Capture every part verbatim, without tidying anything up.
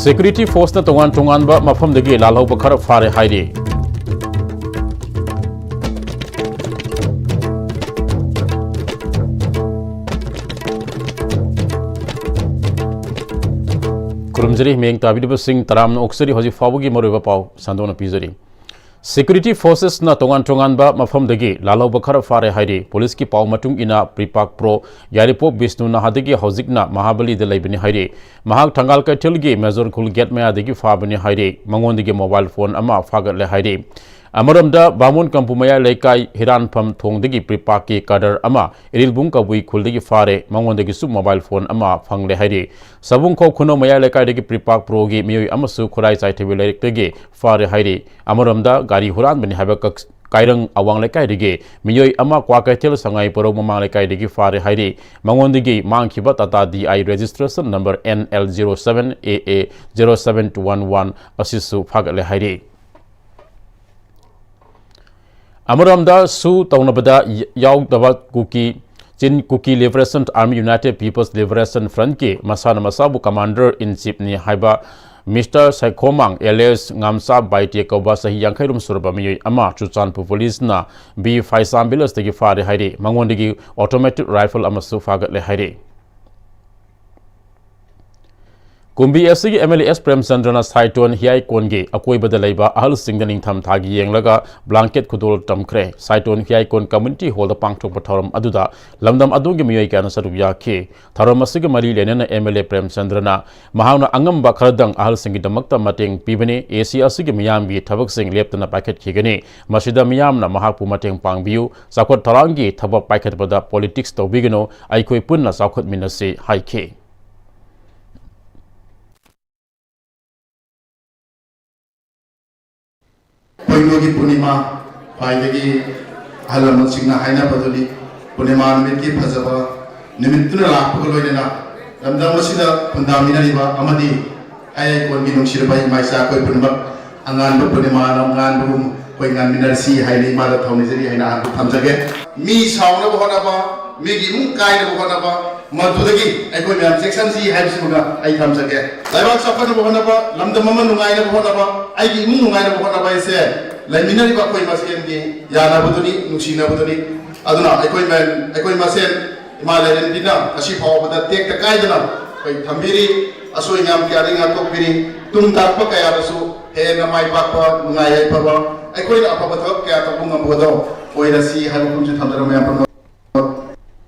Security forceꯅ ꯇꯣꯉꯥꯟ ꯇꯣꯉꯥꯟꯕ ꯃꯐꯝꯗꯒꯤ ꯂꯥꯜꯍꯧꯕ ꯈꯔ ꯐꯥꯔꯦ ꯍꯥꯏꯔꯤ꯫ ꯈꯨꯔꯨꯝꯖꯔꯤ, ꯃꯤꯠꯌꯦꯡ ꯇꯥꯕꯤꯔꯤꯕꯁꯤꯡ ꯇꯔꯥꯝꯅ ꯑꯣꯛꯆꯔꯤ꯫ ꯍꯧꯖꯤꯛ ꯐꯥꯎꯕꯒꯤ ꯃꯔꯨꯑꯣꯏꯕ ꯄꯥꯎ ꯁꯟꯗꯣꯛꯅ ꯄꯤꯖꯔꯤ꯫ Security forcesꯅ ꯇꯣꯉꯥꯟ ꯇꯣꯉꯥꯟꯕ ꯃꯐꯝꯗꯒꯤ ꯂꯥꯜꯍꯧꯕ ꯈꯔ ꯐꯥꯔꯦ ꯍꯥꯏꯔꯤ꯫ ꯄꯨꯂꯤꯁꯀꯤ ꯄꯥꯎ ꯃꯇꯨꯡ ꯏꯟꯅ, ꯄ꯭ꯔꯤꯄꯥꯛ ꯄ꯭ꯔꯣ ꯌꯥꯏꯔꯤꯄꯣꯛ ꯕꯤꯁꯅꯨ ꯅꯍꯥꯗꯒꯤ ꯍꯧꯖꯤꯛꯅ ꯃꯍꯥꯕꯂꯤꯗ ꯂꯩꯕꯅꯤ ꯍꯥꯏꯔꯤ꯫ ꯃꯍꯥꯛ ꯊꯪꯒꯥꯜ ꯀꯩꯊꯦꯜꯒꯤ ꯃꯦꯖꯣꯔ ꯈꯨꯜ ꯒꯦꯠ ꯃꯌꯥꯗꯒꯤ ꯐꯥꯕꯅꯤ ꯍꯥꯏꯔꯤ꯫ ꯃꯉꯣꯟꯗꯒꯤ ꯃꯣꯕꯥꯏꯜ ꯐꯣꯟ ꯑꯃ ꯐꯥꯒꯠꯂꯦ ꯍꯥꯏꯔꯤ꯫ ꯑꯃꯔꯣꯝꯗ, ꯕꯥꯃꯣꯟ ꯀꯝꯄꯨ ꯃꯌꯥꯏ ꯂꯩꯀꯥꯏ ꯍꯤꯔꯥꯟꯐꯝ ꯊꯣꯡꯗꯒꯤ ꯄ꯭ꯔꯤꯄꯥꯛꯀꯤ ꯀꯗꯔ ꯑꯃ ꯏꯔꯤꯜꯕꯨꯡ ꯀꯕꯨꯏ ꯈꯨꯜꯗꯒꯤ ꯐꯥꯔꯦ꯫ ꯃꯉꯣꯟꯗꯒꯤꯁꯨ ꯃꯣꯕꯥꯏꯜ ꯐꯣꯟ ꯑꯃ ꯐꯪꯂꯦ ꯍꯥꯏꯔꯤ꯫ ꯁꯕꯨꯡꯈꯣꯛ ꯈꯨꯅꯧ ꯃꯌꯥꯏ ꯂꯩꯀꯥꯏꯗꯒꯤ ꯄ꯭ꯔꯤꯄꯥꯛ ꯄ꯭ꯔꯣꯒꯤ ꯃꯤꯑꯣꯏ ꯑꯃꯁꯨ ꯈꯨꯔꯥꯏ ꯆꯥꯏꯊꯕꯤ ꯂꯩꯔꯛꯇꯒꯤ ꯐꯥꯔꯦ ꯍꯥꯏꯔꯤ꯫ ꯑꯃꯔꯣꯝꯗ, ꯒꯥꯔꯤ ꯍꯨꯔꯥꯟꯕꯅꯤ ꯍꯥꯏꯕ ꯀꯛ-, ꯀꯥꯏꯔꯪ ꯑꯋꯥꯡ ꯂꯩꯀꯥꯏꯗꯒꯤ ꯃꯤꯑꯣꯏ ꯑꯃ ꯀ꯭ꯋꯥꯀꯩꯊꯦꯜ ꯁꯉꯥꯏ ꯄꯣꯔꯧ ꯃꯃꯥꯡ ꯂꯩꯀꯥꯏꯗꯒꯤ ꯐꯥꯔꯦ ꯍꯥꯏꯔꯤ꯫ ꯃꯉꯣꯟꯗꯒꯤ ꯃꯥꯡꯈꯤꯕ Tata D I registration number N L zero seven A A zero seven two one one ꯑꯁꯤꯁꯨ ꯐꯥꯒꯠꯂꯦ ꯍꯥꯏꯔꯤ꯫ ꯑꯃꯔꯣꯝꯗ, ꯁꯨ ꯇꯧꯅꯕꯗ ꯌ-, ꯌꯥꯎꯗꯕ ꯀꯨꯀꯤ, ꯆꯤꯟ ꯀꯨꯀꯤ Liberation Army, United People's Liberation Frontꯀꯤ ꯃꯁꯥꯅ ꯃꯁꯥꯕꯨ Commander in Chiefꯅꯤ ꯍꯥꯏꯕ Mister ꯁꯥꯏꯈꯣꯃꯥꯡ alias ꯉꯥꯝꯆꯥ ꯕꯥꯏꯇꯦ ꯀꯧꯕ ꯆꯍꯤ ꯌꯥꯡꯈꯩꯔꯣꯝ ꯁꯨꯔꯕ ꯃꯤꯑꯣꯏ ꯑꯃ ꯆꯨꯔꯆꯥꯟꯄꯨꯔ ꯄꯨꯂꯤꯁꯅ B ꯐꯥꯏꯁꯥꯝ villageꯇꯒꯤ ꯐꯥꯔꯦ ꯍꯥꯏꯔꯤ꯫ ꯃꯉꯣꯟꯗꯒꯤ automatic rifle ꯑꯃꯁꯨ ꯐꯥꯒꯠꯂꯦ ꯍꯥꯏꯔꯤ꯫ ꯀꯨꯝꯕꯤ ꯑꯦꯁ ꯁꯤꯒꯤ M L A S ꯄ꯭ꯔꯦꯝꯆꯟꯗ꯭ꯔꯅ ꯁꯥꯏꯇꯣꯟ ꯍꯤꯌꯥꯏꯀꯣꯟꯒꯤ ꯑꯀꯣꯏꯕꯗ ꯂꯩꯕ ꯑꯍꯜꯁꯤꯡꯗ ꯅꯤꯡꯊꯝ ꯊꯥꯒꯤ ꯌꯦꯡꯂꯒ blanket ꯈꯨꯗꯣꯜ ꯇꯝꯈ꯭ꯔꯦ꯫ ꯁꯥꯏꯇꯣꯟ ꯍꯤꯌꯥꯏꯀꯣꯟ community hallꯗ ꯄꯥꯡꯊꯣꯛꯄ ꯊꯧꯔꯝ ꯑꯗꯨꯗ ꯂꯝꯗꯝ ꯑꯗꯨꯒꯤ ꯃꯤꯑꯣꯏ ꯀꯌꯥꯅ ꯁꯔꯨꯛ ꯌꯥꯈꯤ꯫ ꯊꯧꯔꯝ ꯑꯁꯤꯒꯤ ꯃꯔꯤ ꯂꯩꯅꯅ M L A ꯄ꯭ꯔꯦꯝꯆꯟꯗ꯭ꯔꯅ ꯃꯍꯥꯛꯅ ꯑꯉꯝꯕ ꯈꯔꯗꯪ ꯑꯍꯜꯁꯤꯡꯒꯤꯗꯃꯛꯇ ꯃꯇꯦꯡ ꯄꯤꯕꯅꯤ꯫ A C ꯑꯁꯤꯒꯤ ꯃꯤꯌꯥꯝꯒꯤ ꯊꯕꯛꯁꯤꯡ ꯂꯦꯞꯇꯅ ꯄꯥꯏꯈꯠꯈꯤꯒꯅꯤ꯫ ꯃꯁꯤꯗ ꯃꯤꯌꯥꯝꯅ ꯃꯍꯥꯛꯄꯨ ꯃꯇꯦꯡ ꯄꯥꯡꯕꯤꯌꯨ꯫ ꯆꯥꯎꯈꯠ ꯊꯧꯔꯥꯡꯒꯤ ꯊꯕꯛ ꯄꯥꯏꯈꯠꯄꯗ politics ꯇꯧꯕꯤꯒꯅꯨ꯫ ꯑꯩꯈꯣꯏ ꯄꯨꯟꯅ ꯆꯥꯎꯈꯠꯃꯤꯟꯅꯁꯤ ꯍꯥꯏꯈꯤ꯫ ꯄꯣꯏꯅꯨꯒꯤ ꯄꯨꯔꯅꯤꯃꯥ, ꯈ꯭ꯋꯥꯏꯗꯒꯤ ꯑꯍꯜ ꯂꯃꯟꯁꯤꯡꯅ ꯍꯥꯏꯅꯕꯗꯨꯅꯤ, ꯄꯨꯔꯅꯤꯃꯥ ꯅꯨꯃꯤꯠꯀꯤ ꯐꯖꯕ ꯅꯨꯃꯤꯠꯇꯨꯅ ꯂꯥꯛꯄꯒ ꯂꯣꯏꯅꯅ ꯂꯝꯗꯝ ꯑꯁꯤꯗ ꯈꯨꯟꯗꯥꯃꯤꯟꯅꯔꯤꯕ ꯑꯃꯗꯤ ꯍꯤꯌꯥꯏꯀꯣꯟꯒꯤ ꯅꯨꯡꯁꯤꯔꯕ ꯏꯃꯥ ꯏꯆꯥ ꯑꯩꯈꯣꯏ ꯄꯨꯝꯅꯃꯛ ꯑꯉꯥꯟꯕ ꯄꯨꯔꯅꯤꯃꯥꯅ ꯉꯥꯟꯕꯒꯨꯝ ꯑꯩꯈꯣꯏ ꯉꯥꯟꯃꯤꯟꯅꯔꯁꯤ ꯍꯥꯏꯅ ꯏꯃꯥꯗ ꯊꯧꯅꯤꯖꯔꯤ ꯍꯥꯏꯅ ꯑꯍꯥꯟꯕ ꯊꯝꯖꯒꯦ꯫ ꯃꯤ ꯁꯥꯎꯅꯕ ꯍꯣꯠꯅꯕ, ꯃꯤꯒꯤ ꯏꯃꯨꯡ ꯀꯥꯏꯅꯕ ꯍꯣꯠꯅꯕ, ꯃꯗꯨꯗꯒꯤ ꯑꯩꯈꯣꯏ ꯃꯌꯥꯝ ꯆꯦꯛꯁꯤꯟꯁꯤ ꯍꯥꯏꯕꯁꯤꯃꯒ ꯑꯩ ꯊꯝꯖꯒꯦ꯫ ꯂꯩꯕꯥꯛ ꯆꯥꯎꯈꯠꯅꯕ ꯍꯣꯠꯅꯕ, ꯂꯝꯗꯝ ꯑꯃ ꯅꯨꯡꯉꯥꯏꯅꯕ ꯍꯣꯠꯅꯕ, ꯑꯩꯒꯤ ꯏꯃꯨꯡ ꯅꯨꯡꯉꯥꯏꯅꯕ ꯍꯣꯠꯅꯕ ꯍꯥꯏꯁꯦ ꯂꯩꯃꯤꯟꯅꯔꯤꯕ ꯑꯩꯈꯣꯏ ꯃꯁꯦꯟꯒꯤ ꯌꯥꯅꯕꯗꯨꯅꯤ, ꯅꯨꯡꯁꯤꯅꯕꯗꯨꯅꯤ꯫ ꯑꯗꯨꯅ ꯑꯩꯈꯣꯏ ꯃ-, ꯑꯩꯈꯣꯏ ꯃꯁꯦꯟ ꯏꯃꯥ ꯂꯥꯏꯔꯦꯝꯕꯤꯅ ꯉꯁꯤ ꯐꯥꯎꯕꯗ ꯇꯦꯛꯇ ꯀꯥꯏꯗꯅ ꯑꯩꯈꯣꯏ ꯊꯝꯕꯤꯔꯤ, ꯑꯁꯣꯏ ꯑꯉꯥꯝ ꯀꯌꯥꯗꯒꯤ ꯉꯥꯛꯊꯣꯛꯄꯤꯔꯤ꯫ ꯇꯨꯡ ꯇꯥꯔꯛꯄ ꯀꯌꯥꯗꯁꯨ ꯍꯦꯟꯅ ꯃꯥꯏ ꯄꯥꯛꯄ, ꯅꯨꯡꯉꯥꯏ ꯌꯥꯏꯐꯕ, ꯑꯩꯈꯣꯏꯅ ꯑꯐꯕ ꯊꯕꯛ ꯀꯌꯥ ꯇꯧꯕ ꯉꯝꯕꯗꯣ ꯑꯣꯏꯔꯁꯤ ꯍꯥꯏꯕ ꯋꯥꯐꯝꯁꯤ ꯊꯝꯖꯔꯝꯕ ꯌꯥꯝ ꯐꯖꯅ꯫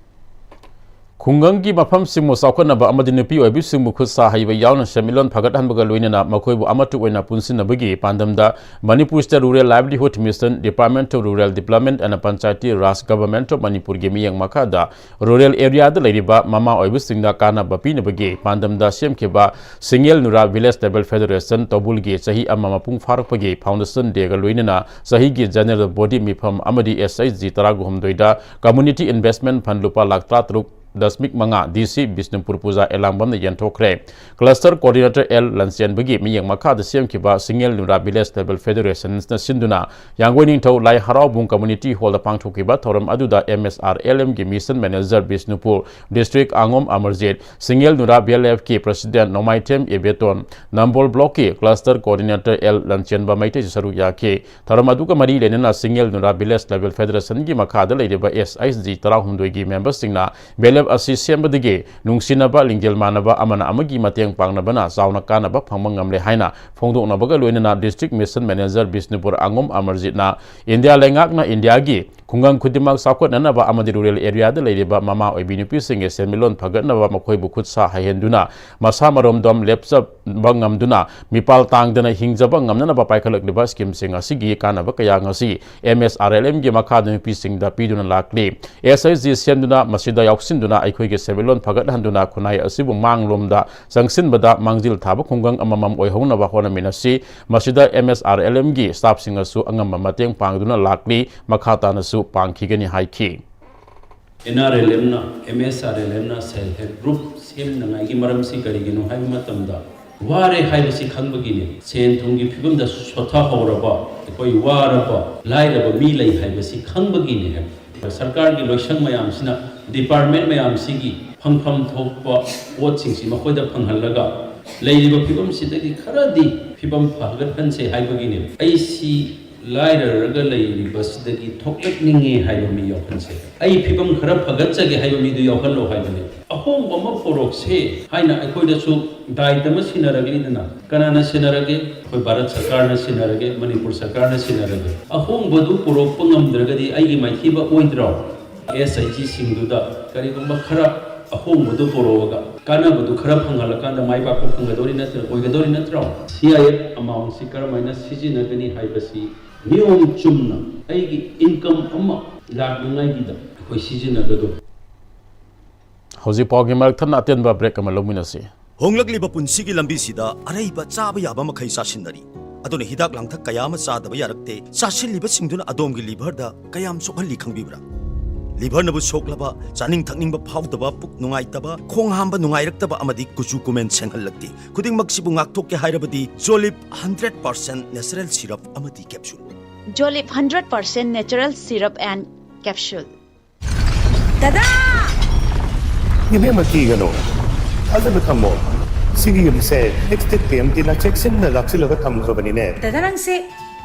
ꯈꯨꯡꯒꯪꯒꯤ ꯃꯐꯝꯁꯤꯡꯕꯨ ꯆꯥꯎꯈꯠꯅꯕ ꯑꯃꯗꯤ ꯅꯨꯄꯤ ꯑꯣꯏꯕꯤꯁꯤꯡꯕꯨ ꯈꯨꯠ ꯁꯥ ꯍꯩꯕ ꯌꯥꯎꯅ ꯁꯦꯟꯃꯤꯠꯂꯣꯟ ꯐꯒꯠꯍꯟꯕꯒ ꯂꯣꯏꯅꯅ ꯃꯈꯣꯏꯕꯨ ꯑꯃꯠꯇ ꯑꯣꯏꯅ ꯄꯨꯟꯁꯤꯟꯅꯕꯒꯤ ꯄꯥꯟꯗꯝꯗ Manipur State Rural Livelihood Mission, Department of Rural Development and Panchayati Raj, Government of Manipurꯒꯤ ꯃꯤꯠꯌꯦꯡ ꯃꯈꯥꯗ rural areaꯗ ꯂꯩꯔꯤꯕ ꯃꯃꯥ ꯑꯣꯏꯕꯁꯤꯡꯗ ꯀꯥꯟꯅꯕ ꯄꯤꯅꯕꯒꯤ ꯄꯥꯟꯗꯝꯗ ꯁꯦꯝꯈꯤꯕ ꯁꯤꯡꯉꯦꯜ ꯅꯨꯔꯥ Village Level Federation ꯇꯧꯕꯨꯜꯒꯤ ꯆꯍꯤ ꯑꯃ ꯃꯄꯨꯡ ꯐꯥꯔꯛꯄꯒꯤ Foundation Dayꯒ ꯂꯣꯏꯅꯅ ꯆꯍꯤꯒꯤ General Body ꯃꯤꯐꯝ ꯑꯃꯗꯤ S H G ꯇꯔꯥꯒ ꯍꯨꯝꯗꯣꯏꯗ Community Investment Fund ꯂꯨꯄꯥ ꯂꯥꯈ ꯇꯔꯥꯇꯔꯨꯛ ꯗꯁꯃꯤꯛ ꯃꯉꯥ D C ꯕꯤꯁꯅꯨꯄꯨꯔ ꯄꯨꯖꯥ ꯑꯦꯂꯥꯡꯕꯝꯅ ꯌꯦꯟꯊꯣꯛꯈ꯭ꯔꯦ꯫ Cluster Coordinator L ꯂꯟꯆꯦꯟꯕꯒꯤ ꯃꯤꯠꯌꯦꯡ ꯃꯈꯥꯗ ꯁꯦꯝꯈꯤꯕ ꯁꯤꯡꯉꯦꯜ ꯅꯨꯔꯥ Village Level Federationsꯅ ꯁꯤꯟꯗꯨꯅ ꯌꯥꯡꯒꯣꯏ ꯅꯤꯡꯊꯧ ꯂꯥꯏ ꯍꯔꯥꯎꯕꯨꯡ Community Hallꯗ ꯄꯥꯡꯊꯣꯛꯈꯤꯕ ꯊꯧꯔꯝ ꯑꯗꯨꯗ M S R L Mꯒꯤ Mission Manager Bishnupur, District ꯑꯉꯣꯝ Amarjeet, ꯁꯤꯡꯉꯦꯜ ꯅꯨꯔꯥ B L Fꯀꯤ President ꯅꯣꯡꯃꯥꯏꯊꯦꯝ ꯏꯕꯦꯇꯣꯟ, ꯅꯝꯕꯣꯜ Blockꯀꯤ Cluster Coordinator L ꯂꯟꯆꯦꯟꯕ ꯃꯩꯇꯩꯁꯨ ꯁꯔꯨꯛ ꯌꯥꯈꯤ꯫ ꯊꯧꯔꯝ ꯑꯗꯨꯒ ꯃꯔꯤ ꯂꯩꯅꯅ ꯁꯤꯡꯉꯦꯜ ꯅꯨꯔꯥ Village Level Federationꯒꯤ ꯃꯈꯥꯗ ꯂꯩꯔꯤꯕ S H G ꯇꯔꯥꯍꯨꯝꯗꯣꯏꯒꯤ memberꯁꯤꯡꯅ B L F ꯑꯁꯤ ꯁꯦꯝꯕꯗꯒꯤ ꯅꯨꯡꯁꯤꯅꯕ, ꯂꯤꯡꯖꯦꯜ ꯃꯥꯟꯅꯕ, ꯑꯃꯅ ꯑꯃꯒꯤ ꯃꯇꯦꯡ ꯄꯥꯡꯅꯕꯅ ꯆꯥꯎꯅ ꯀꯥꯟꯅꯕ ꯐꯪꯕ ꯉꯝꯂꯦ ꯍꯥꯏꯅ ꯐꯣꯡꯗꯣꯛꯅꯕꯒ ꯂꯣꯏꯅꯅ District Mission Manager ꯕꯤꯁꯅꯨꯄꯨꯔ ꯑꯉꯣꯝ ꯑꯃꯔꯖꯤꯠꯅ ꯏꯟꯗꯤꯌꯥ ꯂꯩꯉꯥꯛꯅ ꯏꯟꯗꯤꯌꯥꯒꯤ ꯈꯨꯡꯒꯪ ꯈꯨꯗꯤꯡꯃꯛ ꯆꯥꯎꯈꯠꯅꯅꯕ ꯑꯃꯗꯤ rural areaꯗ ꯂꯩꯔꯤꯕ ꯃꯃꯥ ꯑꯣꯏꯕꯤ ꯅꯨꯄꯤꯁꯤꯡꯒꯤ ꯁꯦꯟꯃꯤꯠꯂꯣꯟ ꯐꯒꯠꯅꯕ ꯃꯈꯣꯏꯕꯨ ꯈꯨꯠ ꯁꯥ ꯍꯩꯍꯟꯗꯨꯅ ꯃꯁꯥ ꯃꯔꯣꯝꯗꯣꯝ ꯂꯦꯞꯆꯕ ꯉꯝꯗꯨꯅ ꯃꯤꯄꯥꯜ ꯇꯥꯡꯗꯅ ꯍꯤꯡꯖꯕ ꯉꯝꯅꯅꯕ ꯄꯥꯏꯈꯠꯂꯛꯂꯤꯕ schemeꯁꯤꯡ ꯑꯁꯤꯒꯤ ꯀꯥꯟꯅꯕ ꯀꯌꯥ ꯉꯁꯤ M S R L Mꯒꯤ ꯃꯈꯥꯗ ꯅꯨꯄꯤꯁꯤꯡꯗ ꯄꯤꯗꯨꯅ ꯂꯥꯛꯂꯤ꯫ S H G ꯁꯦꯝꯗꯨꯅ ꯃꯁꯤꯗ ꯌꯥꯎꯁꯤꯟꯗꯨꯅ ꯑꯩꯈꯣꯏꯒꯤ ꯁꯦꯟꯃꯤꯠꯂꯣꯟ ꯐꯒꯠꯍꯟꯗꯨꯅ ꯈꯨꯟꯅꯥꯏ ꯑꯁꯤꯕꯨ ꯃꯥꯡꯂꯣꯝꯗ ꯆꯪꯁꯤꯟꯕꯗ ꯃꯥꯡꯖꯤꯜ ꯊꯥꯕ ꯈꯨꯡꯒꯪ ꯑꯃꯃꯝ ꯑꯣꯏꯍꯧꯅꯕ ꯍꯣꯠꯅꯃꯤꯟꯅꯁꯤ꯫ ꯃꯁꯤꯗ M S R L Mꯒꯤ staffꯁꯤꯡꯅꯁꯨ ꯑꯉꯝꯕ ꯃꯇꯦꯡ ꯄꯥꯡꯗꯨꯅ ꯂꯥꯛꯂꯤ, ꯃꯈꯥ ꯇꯥꯅꯁꯨ ꯄꯥꯡꯈꯤꯒꯅꯤ ꯍꯥꯏꯈꯤ꯫ N R L Mꯅ, M S R L Mꯅ self help group ꯁꯦꯝꯅꯉꯥꯏꯒꯤ ꯃꯔꯝꯁꯤ ꯀꯔꯤꯒꯤꯅꯣ ꯍꯥꯏꯕ ꯃꯇꯝꯗ, ꯋꯥꯔꯦ ꯍꯥꯏꯕꯁꯤ ꯈꯪꯕꯒꯤꯅꯤ꯫ ꯁꯦꯟ ꯊꯨꯝꯒꯤ ꯐꯤꯕꯝꯗ ꯁꯣꯠꯊꯍꯧꯔꯕ, ꯑꯩꯈꯣꯏ ꯋꯥꯔꯕ, ꯂꯥꯏꯔꯕ ꯃꯤ ꯂꯩ ꯍꯥꯏꯕꯁꯤ ꯈꯪꯕꯒꯤꯅꯤ ꯍꯥꯏꯕ꯫ ꯁꯔꯀꯥꯔꯒꯤ ꯂꯣꯏꯁꯪ ꯃꯌꯥꯝꯁꯤꯅ, department ꯃꯌꯥꯝꯁꯤꯒꯤ ꯐꯪꯐꯝ ꯊꯣꯛꯄ ꯄꯣꯠꯁꯤꯡꯁꯤ ꯃꯈꯣꯏꯗ ꯐꯪꯍꯜꯂꯒ, ꯂꯩꯔꯤꯕ ꯐꯤꯕꯝꯁꯤꯗꯒꯤ ꯈꯔꯗꯤ ꯐꯤꯕꯝ ꯐꯒꯠꯍꯟꯁꯦ ꯍꯥꯏꯕꯒꯤꯅꯦ꯫ ꯑꯩꯁꯤ ꯂꯥꯏꯔꯔꯒ ꯂꯩꯔꯤꯕꯁꯤꯗꯒꯤ ꯊꯣꯛꯂꯛꯅꯤꯡꯉꯦ ꯍꯥꯏꯕ ꯃꯤ ꯌꯥꯎꯍꯟꯁꯦ꯫ ꯑꯩ ꯐꯤꯕꯝ ꯈꯔ ꯐꯒꯠꯆꯒꯦ ꯍꯥꯏꯕ ꯃꯤꯗꯨ ꯌꯥꯎꯍꯜꯂꯣ ꯍꯥꯏꯕꯅꯤ꯫ ꯑꯍꯣꯡꯕ ꯑꯃ ꯄꯨꯔꯛꯁꯦ ꯍꯥꯏꯅ ꯑꯩꯈꯣꯏꯗꯁꯨ ꯗꯥꯏꯇ ꯑꯃ ꯁꯤꯟꯅꯔꯛꯂꯤꯗꯅ, ꯀꯅꯥꯅ ꯁꯤꯟꯅꯔꯒꯦ? ꯑꯩꯈꯣꯏ ꯚꯥꯔꯠ ꯁꯔꯀꯥꯔꯅ ꯁꯤꯟꯅꯔꯒꯦ, ꯃꯅꯤꯄꯨꯔ ꯁꯔꯀꯥꯔꯅ ꯁꯤꯟꯅꯔꯒꯦ꯫ ꯑꯍꯣꯡꯕꯗꯨ ꯄꯨꯔꯛꯄ ꯉꯝꯗ꯭ꯔꯒꯗꯤ ꯑꯩꯒꯤ ꯃꯥꯏꯊꯤꯕ ꯑꯣꯏꯗ꯭ꯔꯣ? ꯑꯦꯁ ꯑꯩꯆ ꯖꯤꯁꯤꯡꯗꯨꯗ ꯀꯔꯤꯒꯨꯝꯕ ꯈꯔ ꯑꯍꯣꯡꯕꯗꯨ ꯄꯨꯔꯛꯑꯒ ꯀꯥꯟꯅꯕꯗꯨ ꯈꯔ ꯐꯪꯍꯜꯂꯀꯥꯟꯗ ꯃꯥꯏ ꯄꯥꯛꯄ ꯐꯪꯒꯗꯧꯔꯤ ꯅꯠꯇ꯭ꯔꯥ, ꯑꯣꯏꯒꯗꯧꯔꯤ ꯅꯠꯇ꯭ꯔꯣ? ꯁꯤ ꯑꯥꯏ ꯑꯦꯐ ꯑꯦꯃꯥꯎꯟꯁꯤ ꯀꯔꯝꯍꯥꯏꯅ ꯁꯤꯖꯤꯟꯅꯒꯅꯤ ꯍꯥꯏꯕꯁꯤ ꯅꯤꯌꯣꯝ ꯆꯨꯝꯅ ꯑꯩꯒꯤ ꯏꯟꯀꯝ ꯑꯃ ꯂꯥꯛꯅꯉꯥꯏꯒꯤꯗ ꯑꯩꯈꯣꯏ ꯁꯤꯖꯤꯟꯅꯒꯗꯧꯔꯤ꯫ ꯍꯧꯖꯤꯛ ꯄꯥꯎꯒꯤ ꯃꯔꯛ ꯊꯠꯅ ꯑꯇꯦꯟꯕ ꯕ꯭ꯔꯦꯛ ꯑꯃ ꯂꯧꯃꯤꯟꯅꯁꯤ꯫ ꯍꯣꯡꯂꯛꯂꯤꯕ ꯄꯨꯟꯁꯤꯒꯤ ꯂꯝꯕꯤꯁꯤꯗ ꯑꯔꯩꯕ ꯆꯥꯕ ꯌꯥꯕ ꯃꯈꯩ ꯆꯥꯁꯤꯟꯅꯔꯤ꯫ ꯑꯗꯨꯅ ꯍꯤꯗꯥꯛ ꯂꯥꯡꯊꯛ ꯀꯌꯥ ꯑꯃ ꯆꯥꯗꯕ ꯌꯥꯔꯛꯇꯦ꯫ ꯆꯥꯁꯤꯜꯂꯤꯕꯁꯤꯡꯗꯨꯅ ꯑꯗꯣꯝꯒꯤ ꯂꯤꯚꯔꯗ ꯀꯌꯥꯝ ꯁꯣꯛꯍꯜꯂꯤ ꯈꯪꯕꯤꯕ꯭ꯔꯥ? ꯂꯤꯚꯔꯅꯕꯨ ꯁꯣꯛꯂꯕ, ꯆꯥꯅꯤꯡ ꯊꯛꯅꯤꯡꯕ ꯐꯥꯎꯗꯕ, ꯄꯨꯛ ꯅꯨꯡꯉꯥꯏꯇꯕ, ꯈꯣꯡ ꯍꯥꯝꯕ ꯅꯨꯡꯉꯥꯏꯔꯛꯇꯕ ꯑꯃꯗꯤ ꯀꯨꯆꯨ ꯀꯨꯃꯦꯟ ꯁꯦꯡꯍꯜꯂꯛꯇꯦ꯫ ꯈꯨꯗꯤꯡꯃꯛꯁꯤꯕꯨ ꯉꯥꯛꯊꯣꯛꯀꯦ ꯍꯥꯏꯔꯕꯗꯤ ꯖꯣꯂꯤꯞ ꯍꯟꯗ꯭ꯔꯦꯠ ꯄꯥꯔꯁꯦꯟ ꯅꯦꯆꯔꯦꯜ ꯁꯤꯔꯞ ꯑꯃꯗꯤ capsule. Jolip hundred percent natural syrup and capsule. ꯗꯗꯥ! ꯏꯕꯦꯝꯃ, ꯀꯤꯒꯅꯨ, ꯊꯥꯖꯕ ꯊꯝꯃꯣ꯫ ꯁꯤꯒꯤ ꯌꯨꯝꯁꯦ ꯑꯦꯛꯁꯇꯦꯛ ꯇꯤ ꯑꯦꯝ ꯇꯤꯅ ꯆꯦꯛꯁꯤꯟꯅ ꯂꯥꯛꯁꯤꯜꯂꯒ ꯊꯝꯈ꯭ꯔꯕꯅꯤꯅꯦ꯫ ꯗꯗꯥ, ꯅꯪꯁꯦ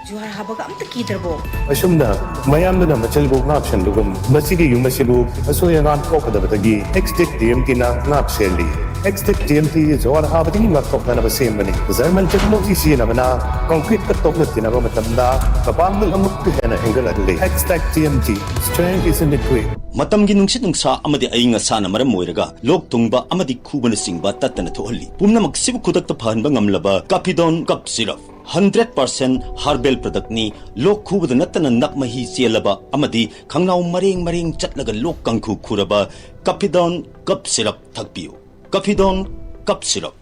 ꯖꯨꯍꯥꯔ ꯍꯥꯕꯒ ꯑꯝꯇ ꯀꯤꯗ꯭ꯔꯕꯣ? ꯑꯁꯨꯝꯅ ꯃꯌꯥꯝꯗꯨꯅ ꯃꯆꯜꯕꯨ ꯉꯥꯛ ꯁꯦꯟꯕꯒꯨꯝ, ꯃꯁꯤꯒꯤ ꯌꯨꯝ ꯑꯁꯤꯕꯨ ꯑꯁꯣꯏ ꯑꯉꯥꯝ ꯊꯣꯛꯀꯗꯕꯗꯒꯤ ꯑꯦꯛꯁꯇꯦꯛ ꯇꯤ ꯑꯦꯝ ꯇꯤꯅ ꯉꯥꯛ ꯁꯦꯜꯂꯤ꯫ ꯑꯦꯛꯁꯇꯦꯛ ꯇꯤ ꯑꯦꯝ ꯇꯤ ꯖꯨꯍꯥꯔ ꯍꯥꯕꯗꯒꯤ ꯉꯥꯛꯊꯣꯛꯅꯅꯕ ꯁꯦꯝꯕꯅꯤ꯫ ꯖꯔꯃꯟ ꯇꯦꯛꯅꯣꯂꯣꯖꯤ ꯁꯤꯖꯤꯟꯅꯕꯅ ꯀꯪꯀ꯭ꯔꯤꯠꯀ ꯇꯣꯛꯅ ꯇꯤꯟꯅꯕ ꯃꯇꯝꯗ ꯃꯄꯥꯡꯒꯜ ꯑꯃꯨꯛꯀ ꯍꯦꯟꯅ ꯍꯦꯟꯒꯠꯍꯜꯂꯤ꯫ Extech T M T, strength is in the grit. ꯃꯇꯝꯒꯤ ꯅꯨꯡꯁꯤꯠ ꯅꯨꯡꯁꯥ ꯑꯃꯗꯤ ꯑꯏꯪ ꯑꯁꯥꯅ ꯃꯔꯝ ꯑꯣꯏꯔꯒ ꯂꯣꯛ ꯊꯨꯡꯕ ꯑꯃꯗꯤ ꯈꯨꯕꯅꯆꯤꯡꯕ ꯇꯠꯇꯅ ꯊꯣꯛꯍꯜꯂꯤ꯫ ꯄꯨꯝꯅꯃꯛꯁꯤꯕꯨ ꯈꯨꯗꯛꯇ ꯐꯍꯟꯕ ꯉꯝꯂꯕ ꯀꯥꯐꯤꯗꯣꯟ cup syrup. Hundred percent herbal ꯄ꯭ꯔꯗꯛꯅꯤ꯫ ꯂꯣꯛ ꯈꯨꯕꯗ ꯅꯠꯇꯅ ꯅꯞ ꯃꯍꯤ ꯆꯦꯜꯂꯕ ꯑꯃꯗꯤ ꯈꯪꯅꯥꯎ ꯃꯔꯦꯡ ꯃꯔꯦꯡ ꯆꯠꯂꯒ ꯂꯣꯛ ꯀꯥꯡꯈꯨ ꯈꯨꯔꯕ ꯀꯥꯐꯤꯗꯣꯟ ꯀꯞ ꯁꯤꯔꯞ ꯊꯛꯄꯤꯌꯨ꯫ ꯀꯥꯐꯤꯗꯣꯟ cup syrup.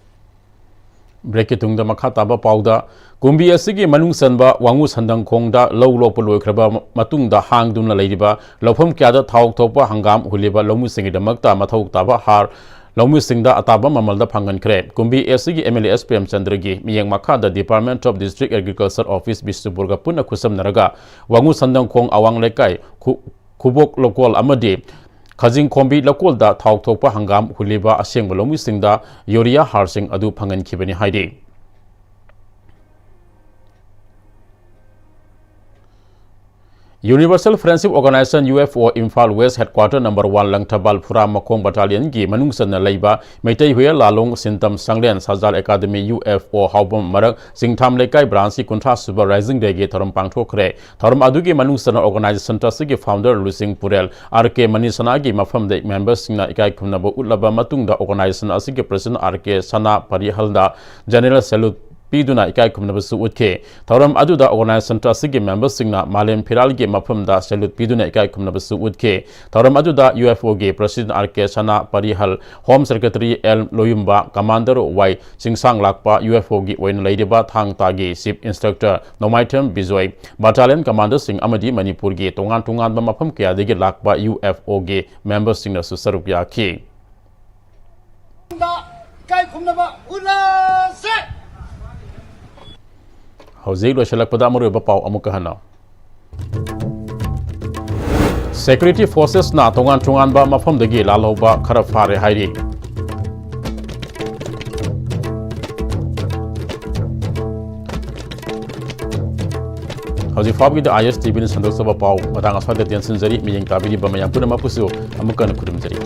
ꯕ꯭ꯔꯦꯛꯀꯤ ꯇꯨꯡꯗ ꯃꯈꯥ ꯇꯥꯕ ꯄꯥꯎꯗ, ꯀꯨꯝꯕꯤ ꯑꯁꯤꯒꯤ ꯃꯅꯨꯡ ꯆꯟꯕ ꯋꯥꯉꯨ ꯁꯟꯗꯪꯈꯣꯡꯗ ꯂꯧ ꯂꯣꯛꯄ ꯂꯣꯏꯈ꯭ꯔꯕ ꯃꯇꯨꯡꯗ ꯍꯥꯡꯗꯨꯅ ꯂꯩꯔꯤꯕ ꯂꯧꯐꯝ ꯀꯌꯥꯗ ꯊꯥꯎ ꯊꯣꯛꯄ ꯍꯪꯒꯥꯝ ꯍꯨꯜꯂꯤꯕ ꯂꯧꯃꯤꯁꯤꯡꯒꯤꯗꯃꯛꯇ ꯃꯊꯧ ꯇꯥꯕ ꯍꯥꯔ ꯂꯧꯃꯤꯁꯤꯡꯗ ꯑꯇꯥꯕ ꯃꯃꯜꯗ ꯐꯪꯍꯟꯈ꯭ꯔꯦ꯫ ꯀꯨꯝꯕꯤ ꯑꯦꯁ ꯁꯤꯒꯤ ꯑꯦꯝ ꯑꯦꯜ ꯑꯦ ꯑꯦꯁ ꯄ꯭ꯔꯦꯝꯆꯟꯗ꯭ꯔꯒꯤ ꯃꯤꯠꯌꯦꯡ ꯃꯈꯥꯗ Department of District Agriculture Office ꯕꯤꯁꯅꯨꯄꯨꯔꯒ ꯄꯨꯟꯅ ꯈꯨꯠꯁꯝꯅꯔꯒ ꯋꯥꯉꯨ ꯁꯟꯗꯪꯈꯣꯡ ꯑꯋꯥꯡ ꯂꯩꯀꯥꯏ ꯈꯨ-, ꯈꯨꯕꯣꯛ ꯂꯧꯀꯣꯜ ꯑꯃꯗꯤ ꯈꯖꯤꯡꯈꯣꯝꯕꯤ ꯂꯧꯀꯣꯜꯗ ꯊꯥꯎ ꯊꯣꯛꯄ ꯍꯪꯒꯥꯝ ꯍꯨꯜꯂꯤꯕ ꯑꯁꯦꯡꯕ ꯂꯧꯃꯤꯁꯤꯡꯗ ꯌꯨꯔꯤꯌꯥ ꯍꯥꯔꯁꯤꯡ ꯑꯗꯨ ꯐꯪꯍꯟꯈꯤꯕꯅꯤ ꯍꯥꯏꯔꯤ꯫ Universal Friendship Organization, U F O, Imphal West Headquarter number one Langthabal ꯐꯨꯔꯥ ꯃꯈꯣꯡ Battalionꯒꯤ ꯃꯅꯨꯡ ꯆꯟꯅ ꯂꯩꯕ Meitei Huyel Lalong Sintam Sanglen Sajal academy, U F O, ꯍꯥꯎꯕꯝ ꯃꯔꯛ ꯆꯤꯡꯊꯥꯝ ꯂꯩꯀꯥꯏ branchꯀꯤ ꯀꯨꯟꯊ꯭ꯔꯥ ꯁꯨꯕ Rising Dayꯒꯤ ꯊꯧꯔꯝ ꯄꯥꯡꯊꯣꯛꯈ꯭ꯔꯦ꯫ ꯊꯧꯔꯝ ꯑꯗꯨꯒꯤ ꯃꯅꯨꯡ ꯆꯟꯅ organization ꯑꯁꯤꯒꯤ founder ꯂꯨꯆꯤꯡ ꯄꯨꯔꯦꯜ R K ꯃꯅꯤ ꯁꯅꯥꯒꯤ ꯃꯐꯝꯗ memberꯁꯤꯡꯅ ꯏꯀꯥꯏ ꯈꯨꯝꯅꯕ ꯎꯠꯂꯕ ꯃꯇꯨꯡꯗ organization ꯑꯁꯤꯒꯤ president R K ꯁꯅꯥ ꯄꯔꯤꯍꯜꯗ general salute ꯄꯤꯗꯨꯅ ꯏꯀꯥꯏ ꯈꯨꯝꯅꯕꯁꯨ ꯎꯠꯈꯤ꯫ ꯊꯧꯔꯝ ꯑꯗꯨꯗ organization ꯑꯁꯤꯒꯤ memberꯁꯤꯡꯅ ꯃꯥꯂꯦꯝ ꯐꯤꯔꯥꯜꯒꯤ ꯃꯐꯝꯗ salute ꯄꯤꯗꯨꯅ ꯏꯀꯥꯏ ꯈꯨꯝꯅꯕꯁꯨ ꯎꯠꯈꯤ꯫ ꯊꯧꯔꯝ ꯑꯗꯨꯗ U F Oꯒꯤ president R K ꯁꯅꯥ ꯄꯔꯤꯍꯜ, home secretary L ꯂꯣꯌꯨꯝꯕ, commander Y ꯆꯤꯡꯁꯥꯡ ꯂꯥꯛꯄ, U F Oꯒꯤ ꯑꯣꯏꯅ ꯂꯩꯔꯤꯕ ꯊꯥꯡ ꯇꯥꯒꯤ chief instructor ꯅꯣꯡꯃꯥꯏꯊꯦꯝ ꯕꯤꯖꯣꯏ, battalion commanderꯁꯤꯡ ꯑꯃꯗꯤ ꯃꯅꯤꯄꯨꯔꯒꯤ ꯇꯣꯉꯥꯟ ꯇꯣꯉꯥꯟꯕ ꯃꯐꯝ ꯀꯌꯥꯗꯒꯤ ꯂꯥꯛꯄ U F Oꯒꯤ memberꯁꯤꯡꯅꯁꯨ ꯁꯔꯨꯛ ꯌꯥꯈꯤ꯫ ꯏꯀꯥꯏ ꯈꯨꯝꯅꯕ ꯎꯠꯂꯁꯦ! ꯍꯧꯖꯤꯛ ꯂꯣꯏꯁꯤꯜꯂꯛꯄꯗ ꯑꯃꯔꯣꯏꯕ ꯄꯥꯎ ꯑꯃꯨꯛꯀ ꯍꯟꯅ꯫ Security forcesꯅ ꯇꯣꯉꯥꯟ ꯇꯣꯉꯥꯟꯕ ꯃꯐꯝꯗꯒꯤ ꯂꯥꯜꯍꯧꯕ ꯈꯔ ꯐꯥꯔꯦ ꯍꯥꯏꯔꯤ꯫ ꯍꯧꯖꯤꯛ ꯐꯥꯎꯕꯒꯤꯗꯤ I S T Vꯅ ꯁꯟꯗꯣꯛꯆꯕ ꯄꯥꯎ ꯃꯇꯥꯡ ꯑꯁ꯭ꯋꯥꯏꯗ ꯇꯦꯟꯁꯤꯟꯖꯔꯤ꯫ ꯃꯤꯠꯌꯦꯡ ꯇꯥꯕꯤꯔꯤꯕ ꯃꯌꯥꯝ ꯄꯨꯝꯅꯃꯛꯄꯨꯁꯨ ꯑꯃꯨꯛꯀ ꯍꯟꯅ ꯈꯨꯔꯨꯝꯖꯔꯤ꯫